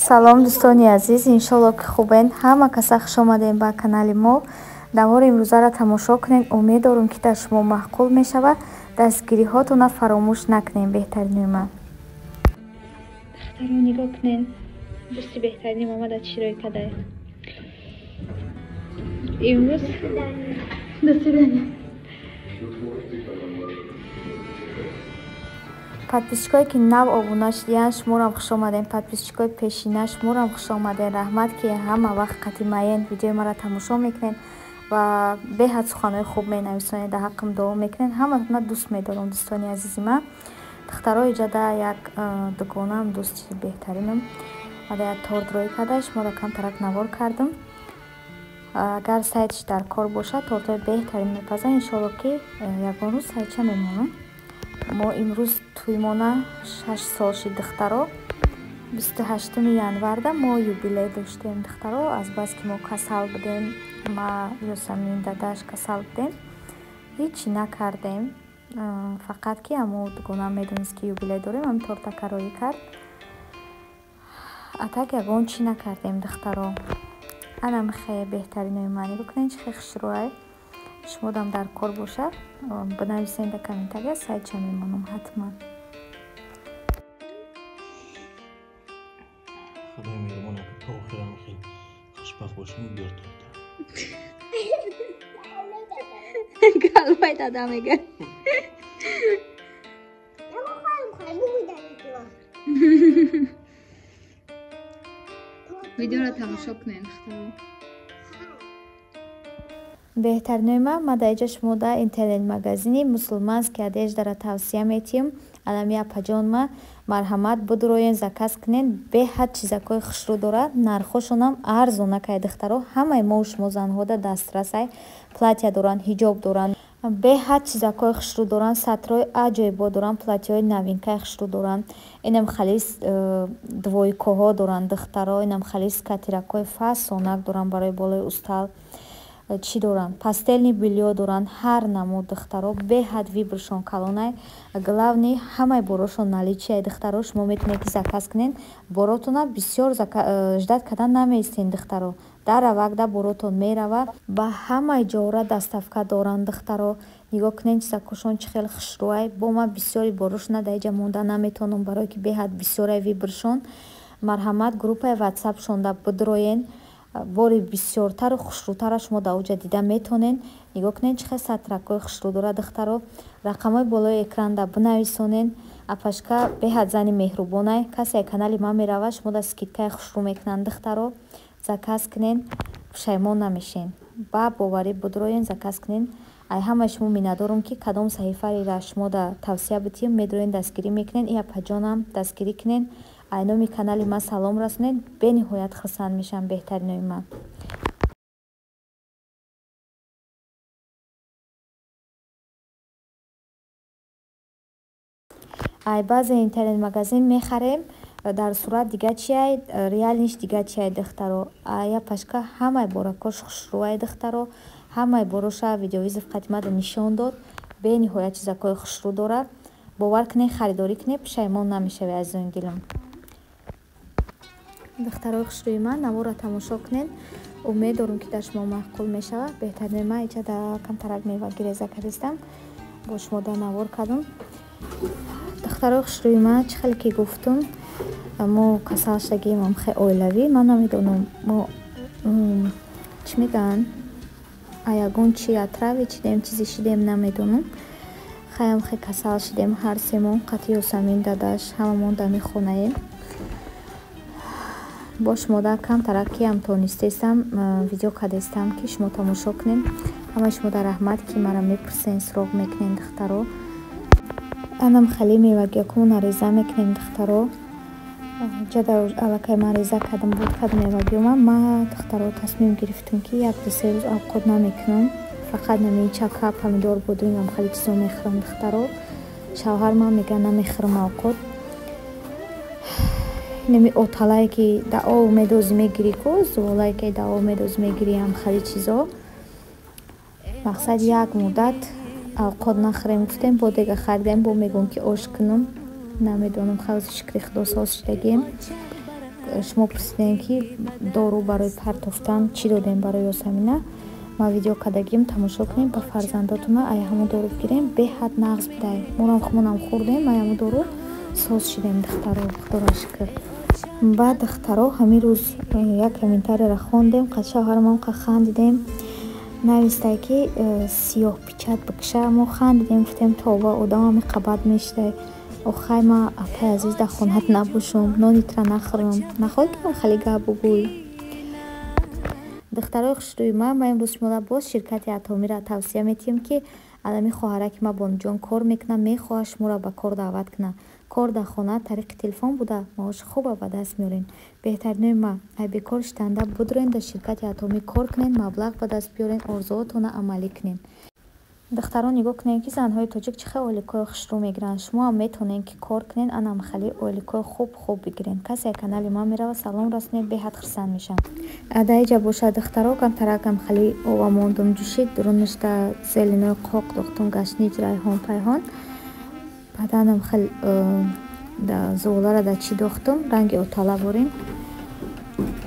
Салом дӯстони азиз, иншолло ки хубен. Ҳама каса хуш омадем ба канали мо. Навори имрӯзаро тамошо кунед. Умед дорум, ки дар шумо маъқул мешавад. Дастгириҳотонро фаромӯш накунед, беҳтарини ман. Духтаро нигоҳ кунед. Дӯсти беҳтариним омада чӣ рӯй кардае. Имрӯз до свидания. Подписчикое ки нав обуна шудиянд, шуморам хуш омадем. Подписчикои пешина, шуморам хуш омадем. Раҳмат, ки ҳама вақт қатимаен, видеои маро тамошо мекунед ва беҳад суханҳои хуб менависонед, дар ҳаққам дуо мекунед. Ҳаматона дӯст медорам, дӯстони азизи ман. Духтаро, иҷода як дугонаам, дӯсти беҳтаринам ада як торт рӯй карда, шуморо камтарак навор кардам. Агар сайтш дар кор бошад, тортҳои беҳтарин мепазад. Иншолло, ки ягон рӯз сайтша мемонам. Мо имрӯз тӯймона 6 сол шид, духтаро. 28 январда мо юбилей доштем, духтаро. Азбаски мо касал будем, ма, Ёсамин, дадаш касал будем, ҳечи накардем. Фақат ки ҳамо дугонаам медонист, ки юбилей дорем, ҳамин тортака роӣ кард. А так ягон чӣ накардем, духтаро. Анам хе беҳтаринои ман, нигоҳ кунед, чӣ хе хушрӯай. Шумодам дар кор бошад, бинависед дар комментария, сайтша мемонам ҳатман. Худои меҳрубон, то охирам хел хушбахт бошем, биёр торта. Галбай дада мега. Видеоро тамошо кунед, духтаро. Беҳтаринои ман, ма дар иҷа шумо дар интернет-магазини мусулманский одеждаро тавсия метиҳам. Алами апаҷон ма, марҳамат, будроен, заказ кунед. Беҳад чизакҳои хушрӯ дорад, нархҳошонам арзонакай, духтаро. Ҳамаи мову шумо занҳода дастрасай. Платья доранд, ҳиҷоб доранд, беҳад чизакҳои хушрӯ доранд, сатрҳои аҷоибот доранд, платьяҳои новинкаи хушрӯ доранд. Инам хали двойкаҳо доранд, духтаро. Инам хали скатертакҳои фасонак доранд барои болои устал. Чӣ доранд? Постельный бельё доранд, ҳар намуд, духтаро. Беҳад выборшон калонай. Главный, ҳамаи борошон наличие, духтаро. Шумо метавонед, ки заказ кунед боротона, бисёр ждать кардан намеистен, духтаро. Дар равакда боротон мерава. Ба ҳамаи ҷора доставка доранд, духтаро. Нигоҳ кунед, чизакошон чӣ хел хушрӯай. Бо ман бисёри борошона дар иҷа монда наметавонам, барое ки беҳад бисёрай выборшон. Марҳамат, группаи ватсапшонда бидроен, бори бисёртару хушрӯтарро шумо дар оҷа дида метавонед. Нигоҳ кунед, чӣ хел сатракҳои хушрӯ дорад, духтаро. Рақамҳои болои экранда бинависонед. Апашка беҳад зани меҳрубонай. Касе канали ман меравад, шумо дар скидкаи хушрӯ мекунанд, духтаро. Заказ кунед, пушаймон намешен. Ба боварӣ будроен, заказ кунед. Ай ҳамаи шумо миннатдорам, ки кадом саҳифаеро шумо да тавсия битиҳем, медроен, дастгирӣ мекунед. И апаҷонам дастгирӣ кунед, ай номи канали ман салом расонед. Бениҳоят хурсанд мешавам, беҳтаринои ман. Ай баъзе интернет-магазин мехарем, дар сурат дига чиай, реальныйш дига чиай, духтаро. Ай апашка ҳамаи боракош хушрӯай, духтаро. Ҳамаи бороша видеовызов қатимада нишон дод. Бениҳоят чизакҳои хушрӯ дорад. Бовар кунед, харидорӣ кунед, пушаймон намешавед, азизони дилам. Духтарои хушрӯи ман, наворро тамошо кунед. Умед дорам, ки дар шумо маъқул мешавад. Беҳтарини ман, иҷа дар камтарак мева гиреза кардистам, бо шумо дар навор кардам. Духтарои хушрӯи ман, чӣ хеле ки гуфтум, мо касал шудагием, хе оилавӣ. Ман намедонам, мо чӣ мегӯянд, ягон чи отравить шидем, чизе шидем, намедонам. Хаям хе касал шидем ҳар семон, қатъи Ёсамин, дадаш, ҳамамон дар мехонаем. Бо шумо дар камтарак киам тонистестам, видео кардестам, ки шумо тамошо кунед. Ҳамаи шумо дар раҳмат, ки маро мепурсен, суроғ мекунед, духтаро. Анам хали мевагиякумона реза мекунем, духтаро. Ҷада аллакай ман реза кардам, буд кардам мевагиёма. Ма, духтаро, тасмим гирифтам, ки як ду се рӯз авқот намекунам. Фақат нами чака, помидор, бодрингам хали чизо мехӯрам, духтаро. Шавҳар ман мега, намехӯрам авқот. Нами оталае, ки да ов медозӣ мегирӣ ку, зуволае, ки да ов медозӣ мегирӣ, ам хали чизо. Мақсад, як муддат авқот нахӯрем гуфтем, бо дега харидем, бо мегӯм, ки ош кунам. Намедонам, хавзи шукри Худо соз шудагием. Шумо пурсидем, ки дору барои партофтан чӣ додем барои Ёсамина. Ма видео кардагим, тамошо кунем, ба фарзандотона ай ҳамун дору бигирем, беҳад нағз будай. Морам хумонам хӯрдем, ай ҳамун дору соз шидем, духтаро, худоро шукр. Баъд, духтаро, ҳамин рӯз як комментарияро хондем, қад шавҳарамон қа хандидем. Навистай, ки сиёҳ пичат бикша. Мо хандидем, гуфтем, тоба, одамам иқа бад мешидай. Охай, ма, апай азиз, дар хонаат набошум, нони тра нахӯрам, нахоҳӣ ки хеле гап бугӯй. Духтарои хушрӯи ман, ма имрӯз шуморо боз ширкати Атомиро тавсия метиҳем, ки алами хоҳараки ма Бонуҷон кор мекунад, мехоҳад шуморо ба кор даъват кунад. Кор дар хона, тариқи телефон буда, маоши хуба ба даст меорем. Беҳтаринои ма, ай бекор шитанда будроен, дар ширкати Атомӣ кор кунед, маблағ ба даст биёрен, орзуотонро амалӣ кунед. Духтарон, нигоҳ кунед, ки занҳои тоҷик чӣ хел ойликҳои хушрӯ мегиранд. Шумо ҳам метавонед, ки кор кунед, анам хеле ойликҳои хуб хуб бигиред. Касе канали ман мерава, салом расонед, беҳад хурсанд мешавам. Дар иҷа бошад, духтаро, камтаракам хеле ова мондум, ҷӯшид, дурунашда зелинои қоқ дохтум, гашнич, райҳон, пайҳон. Баъданам хел зуғлара дар чӣ дохтум, ранги отала борем,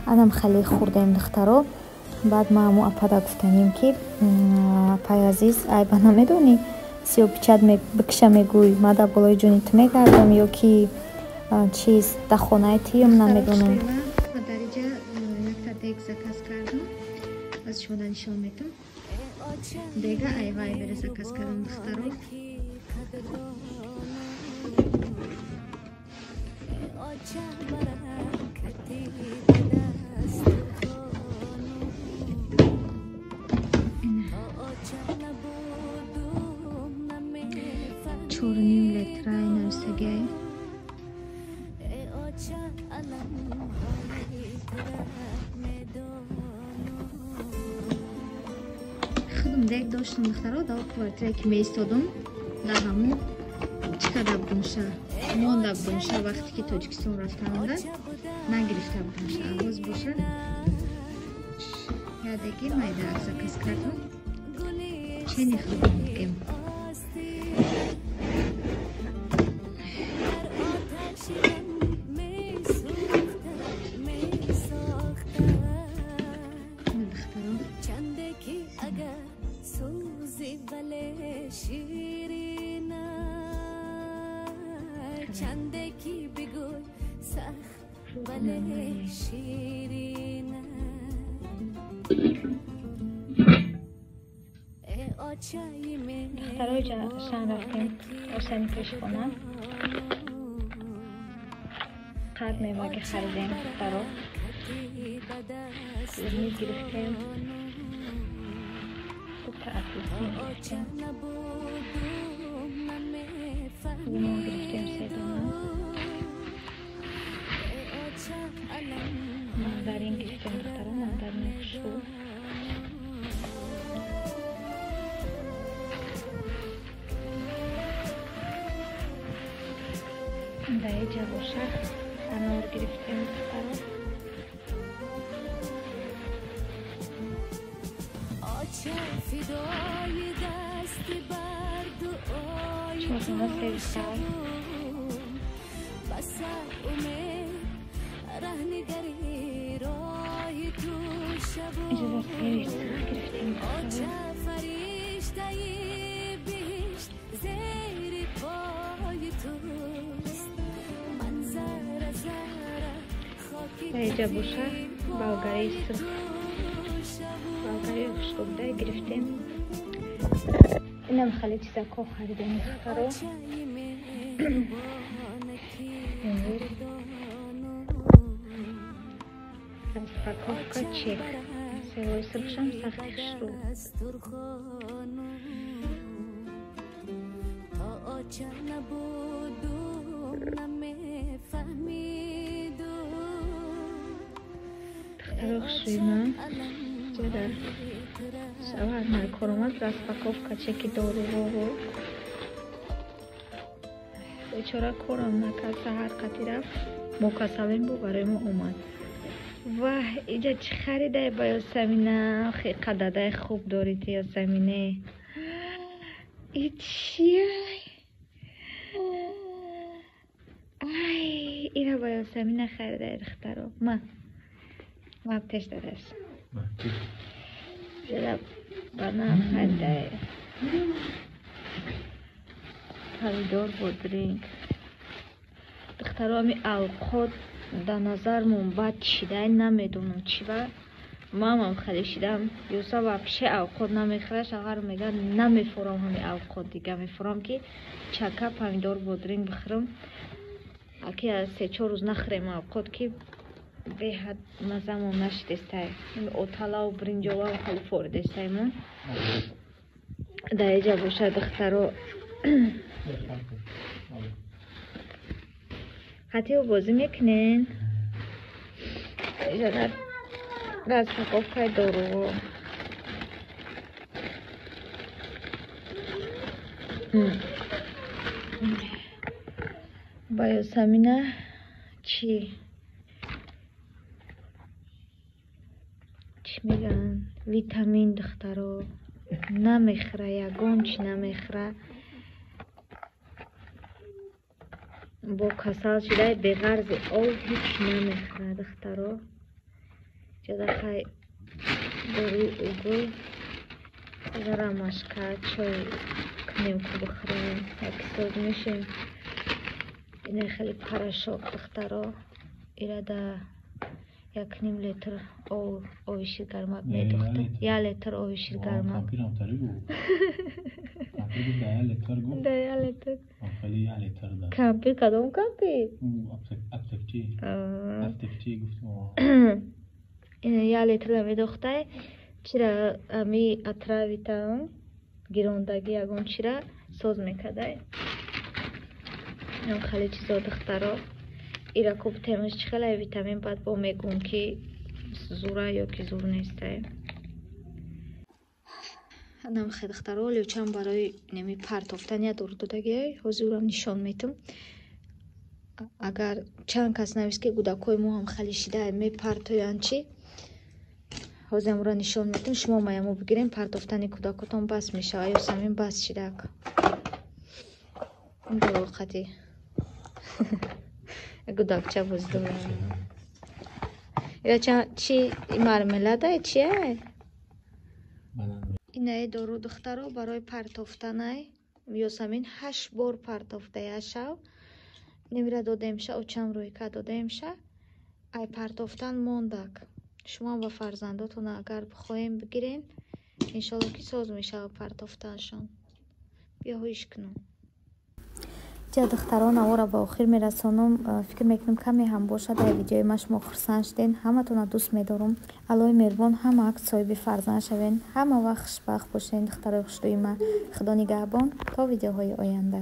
анам хеле хӯрдем, духтаро. Баъд ма ҳамун апада гуфтанем, ки апай азиз, айба намедонӣ, сиёҳпичат бикша мегӯй, ма дар болои ҷони ту мегардам ё ки чиз дар хонаи туюм, намедонам. Дар иҷа якта дег заказ кардам, аз шумо нишон метам. Дега ай Вайбере заказ кардам, духтаро. 4.5 литра нависагиай. Худам дег доштам, духтаро, дар квартирае ки меистодум, дар ҳамун чӣ карда будумша, монда будумша. Вақте ки Тоҷикистон рафтаамда, нагирифта будумша. Ҳоз боша, ядеги майда заказ кардам, чени худам бигем. Духтарои, шан рафтем осани пешхона, қад меваги харидем, духтаро, клубник гирифтем, дута апелсин гирифтем, лимон гирифтем се дона, мандарин гирифтем, духтаро, мандарини хушрӯ. Дар иҷа боша, анор гирифтем, духтаро. Чордона 13. Иҷа сири сурх гирифтем, духтаро. Дар иҷа боша, болгарии сурх, болгарии хушрӯ буда, гирифтем. Инам хеле чизако харидем, духтаро, имрӯз. Распаковка, чек. Севои сурхшам сахти хушрӯ. Духтаро хушрӯи ман, ҷа дар шавҳар кор омад, распаковка чеки доруҳоро. Бечора корам накард, саҳар қатӣ рафт, мо касалем, бу барои мо омад. Ваҳ, иҷа чӣ харидай ба Ёсамина? Қададай хуб дорӣ ту, Ёсамине. И чия? Ай, Ира ба Ёсамина харидай, духтаро. Ма пеш дадаш. Ира банан харидай. Помидор, бодринг. Духтаро, ами авқот дар назармон бад шидай, намедонам чӣ ба. Мамам хеле шидам. Юса вообще авқот намехӯрад. Шавҳар мегӯяд, намефурам ҳами авқот, дига мефурам ки чака, помидор, бодринг бихӯрам. Аки аз 3-4 рӯз нахӯрем авқот, ки беҳад мазамон нашидестай. Оталаву бринҷовам хеле форидестаймон. Дар иҷа бошад, духтаро, хатиу бозӣ мекунен. Иҷа дар распаковкаи доруҳо. Ба Ёсамина чӣ чӣ мегӯянд, витамин, духтаро, намехӯра, ягон чӣ намехӯра. Бо касал шидай, беғарзи об ҳеҷ намехӯра, духтаро. Ҷадахай доруи угул, рамашка, чой кунем ку бихӯрем, яки соз мешем. Ина хеле порошок, духтаро, ира да 1.5 литр оби ширгармак медухта. 1 литр оби ширгармак. Да 1 литр. Кампир, кадом кампир? Ина 1 литр медухтай. Чира ами отравитам, гирондагӣ, ягон чира соз мекардай. Инам хеле чизо, духтаро. Ира куптемаш чӣ хеле витамин, баъд бо мегӯм ки зура ё ки зур нестай. Анам хе, духтаро, лючам барои неми партофтан я дору додагиай, ҳозир урам нишон метум. Агар чанд кас навист, ки кӯдакҳои мо ҳам хеле шида мепартоянд, чӣ, ҳозир амура нишон метум. Шумо маямо бигирем, партофтани кӯдакотон бас мешавад. Ёсамин бас шидак дороқати гудакча боз дорам. Ира чи, мармелада чия? Инаи дору, духтаро, барои партофтанай. Ёсамин ҳашт бор партофтая шав. Немира додемша, очам рӯйка додемша. Ай партофтан мондак. Шумоам ба фарзандотон агар бихоҳем бигирен, иншолло ки соз мешавад партофтаншон. Биё ҳоиш кунам. Ҷа, духтаро, навора ба охир мерасонам. Фикр мекунам, каме ҳам бошад, дар видеои ма шумо хурсанд шуден. Ҳаматонро дӯст медорам. Аллоҳи меҳрубон, ҳама акт соҳиби фарзанд шавен, ҳама вақт хушбахт бошен, духтарои хушрӯи ма. Худо нигаҳбон, то видеоҳои оянда.